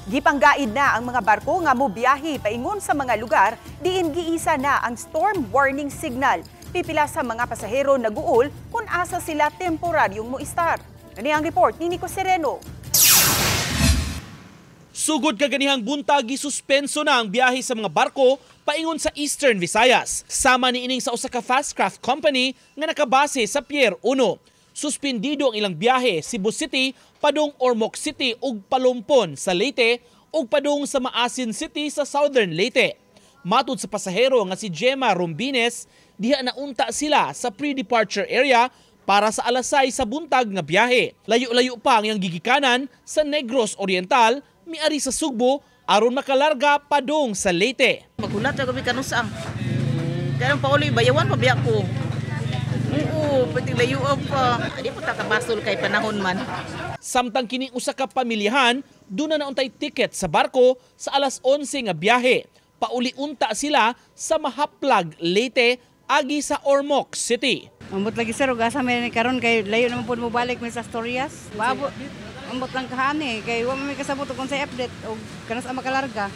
Gipanggaid na ang mga barko nga mobiyahe paingon sa mga lugar diin giisa na ang storm warning signal. Pipila sa mga pasahero naguol kung asa sila temporaryong moistar. Ani ang report ni Nico Sereno. Sugod kaganihang buntag, gisuspenso na ang biyahe sa mga barko paingon sa Eastern Visayas. Sama ni ining sa usa ka fast craft company nga nakabase sa Pier 1. Suspendido ang ilang biyahe Cebu City padung Ormoc City ug Palumpon sa Leyte ug padung sa Maasin City sa Southern Leyte. Matud sa pasahero nga si Gemma Rumbines, diha na unta sila sa pre-departure area para sa alas 6 sa buntag nga biyahe. Layo-layo pa ang iyang gigikanan sa Negros Oriental, miari sa Sugbo aron makalarga padung sa Leyte. Maghulat ra kami kanus-a. Kaya pauli bayawan pa biya ko. Oo, pwede layo pa. Di po ta kabasol kay panahon man. Samtang kini usa ka pamilyahan, duna na untay ticket sa barko sa alas 11 nga biyahe. Pauli unta sila sa Mahaplag, Leyte, agi sa Ormoc City. Ambot lagi, sir, ug asa may karon kay layo naman pud mo balik mi sa Asturias. Bago ambot lang kahani kay wa man may kasabot kung sa update og kanus-a makalarga.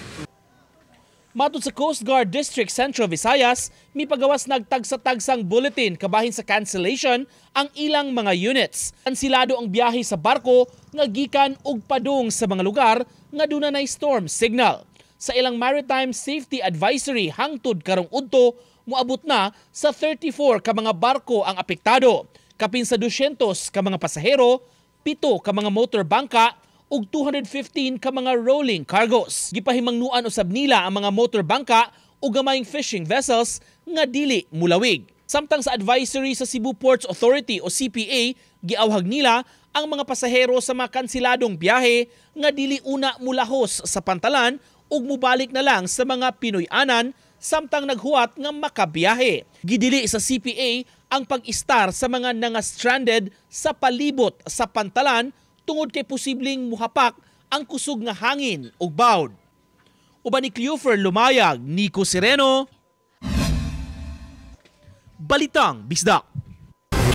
Matod sa Coast Guard District Central Visayas, mipagawas nagtagsa-tagsang bulletin kabahin sa cancellation ang ilang mga units. Kansilado ang biyahe sa barko nga gikan og padung sa mga lugar nga duna nay storm signal. Sa ilang Maritime Safety Advisory, hangtod karong udto, moabot na sa 34 ka mga barko ang apektado. Kapin sa 200 ka mga pasahero, 7 ka mga motor bangka ug 215 ka mga rolling cargos. Gipahimangnuan usab nila ang mga motor bangka ug gamayng fishing vessels nga dili mulawig. Samtang sa advisory sa Cebu Ports Authority o CPA, giawhag nila ang mga pasahero sa mga kansiladong biyahe nga dili una mulahos sa pantalan ug mubalik na lang sa mga Pinoy-anan samtang naghuwat nga makabiyahe. Gidili sa CPA ang pag-istar sa mga nanga-stranded sa palibot sa pantalan tungod kay posibleng muhapak ang kusog nga hangin ug bawd. Uban ni Cleofer Lumayag, Nico Sereno, Balitang Bisdak.